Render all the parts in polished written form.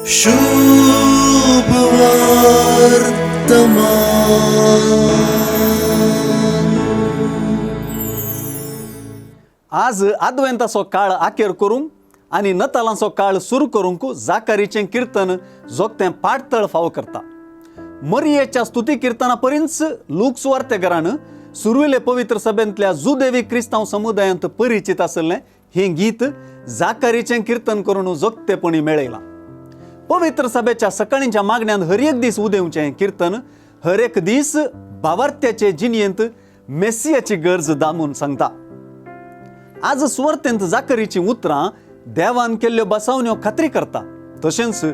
शुभ वर्तमान. आज आदवेंताचो काळ आखेर करूंक आनी नतालांचो काळ सुरू करूंक जाकारीचें किर्तन जोगतें पाटतळ फावो करता. मरियेच्या स्तुती किर्तना परींच लूक सुवार्तेघरान सुर्विले पवित्र सभेंतल्या जुदेवी क्रिस्तांव समुदायांत परिचित आशिल्लें हें गीत जाकारीचें किर्तन करून जोगतेपणी मेळयलां. पवित्र सभेच्या सकाळींच्या मागण्यांत हर एक दीस उदेवचें किर्तन हर एक दीस भावार्थ्याचे जिणयेंत मेसियाची गरज दामून सांगता. आज सुवार्थेंत जाकरीचीं उतरां देवान केल्ल्यो बसावण्यो खात्री करता, तशेंच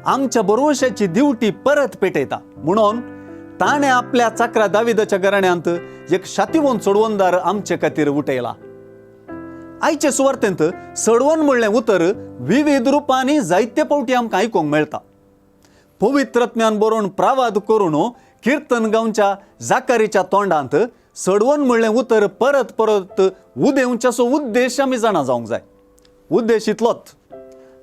आमच्या बरोवशाची दिवटी परत पेटयता. म्हणून ताणें आपल्या चाकरा दाविदाच्या घराण्यांत एक शातिवंत सोडवणदार आमचे खातीर उठयला. आयचे सुवार्थेंत सडवण म्हणलें उतर विविध रुपांनी जायते फावटी आमकां आयकूंक मेळटा. पवित्रज्ञान बरोवन प्रावाद करून किर्तन गांवच्या जाकारीच्या तोंडांत सडवण म्हणलें उतर परत परत उदेवच्याचो उद्देश आमी जाणा जावंक जाय. उद्देश इतलोच,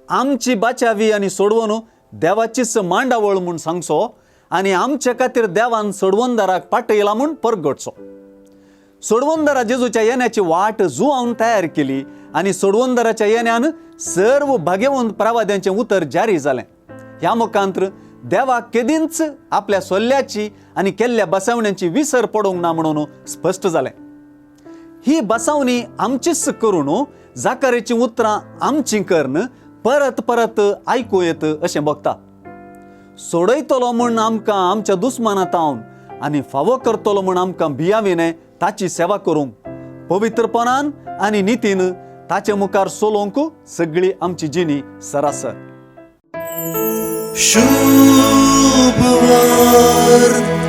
आमची बाचावी आनी सोडवण देवाचीच मांडावळ म्हूण सांगचो आनी आमचे खातीर देवान सोडवणदाराक पाटयला म्हूण परगटचो. सोडवणदारा जेजूच्या येण्याची वाट जुवावन तयार केली आनी सोडवणदाराच्या येण्यान सर्व भाग्यवंत प्रवाद्यांचें उतर जारी जालें. ह्या मुखांत्र देवाक केदींच आपल्या सोल्ल्याची आनी केल्ल्या बसवण्यांची विसर पडूंक ना म्हणून स्पश्ट जालें. ही बसावणी आमचीच करून जाकारेचीं उतरां आमचीं करून परत परत आयकूं येत अशें भोगता. सोडयतलो म्हूण आमकां आमच्या दुस्माना तावन आनी फावो करतलो म्हूण आमकां भियाविने ताची सेवा करूंक पवित्रपणान आनी नितीन ताचे मुखार चलोवंक सगळी आमची जिणी सरासर. शुभ वर्तमान.